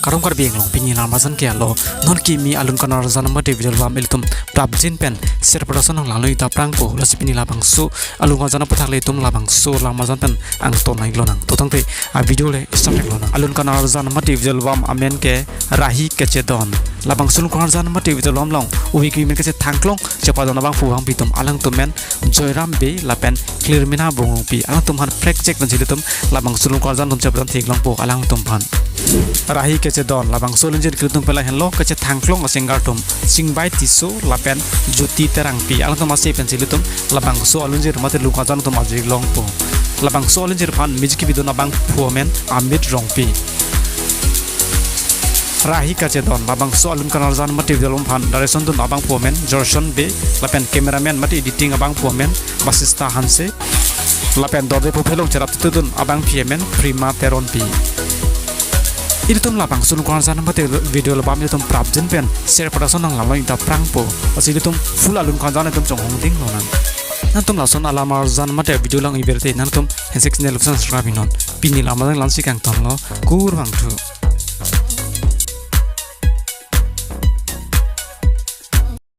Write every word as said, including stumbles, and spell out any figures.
Kardom Karbi Anglong, pini alam arjan ke alo, non kimi alun kanarjan mate video album ilitum prapjin pen share padason nang langlo ita prangpo, lasi pini labangso alun kanarjan aputhak le itum labangso alam arjan pen angton nang lonang. To tangte a video le start lonang. Alun kanarjan mate video album amen ke Rahi Kachedon. Labangso alun kanarjan mate video album along ove kimi amen kachethangklong chepadon abangphu abangpi atum, alangtum amen Joyram Bey lapen Clearmina Bongrungpi. Alangtum aphan prekjak pensi ilitum labangso alun kanarjan atum chepadon theklongpo alangtum aphan. Rahi Kachedon, labangso alunjir ke ilitum pen lahenlo kachethangklong a-singer atum Singbai Tisso lapen Jyoti Terangpi. Alangtum ase pensi ilitum labangso alunjir mate alun kanarjan atum arjulongpo. Labangso alunjir aphan music video kedun abangphu amen Amit Rongpi. Rahi Kachedon, labangso alun kanarjan mate video album aphan direction dun abangphu amen Jorson Bey lapen cameraman mate editing abangphu amen Basista Hanse lapen dorde puphelong cherap tutudun abangpi amen Prima Teronpi. Ilitum labangso alun kanarjan mate video album ilitum prapjin pen share padason nang langlo ita prangpo, lasi ilitum full alun kanarjan itum chonghongding lonang. Nangtum lason alam arjan mate video lang iber te nangtum Handshake channel lapuson subscribe non. Pini alam arjan la-ansi kangtonlo, kurvangthu.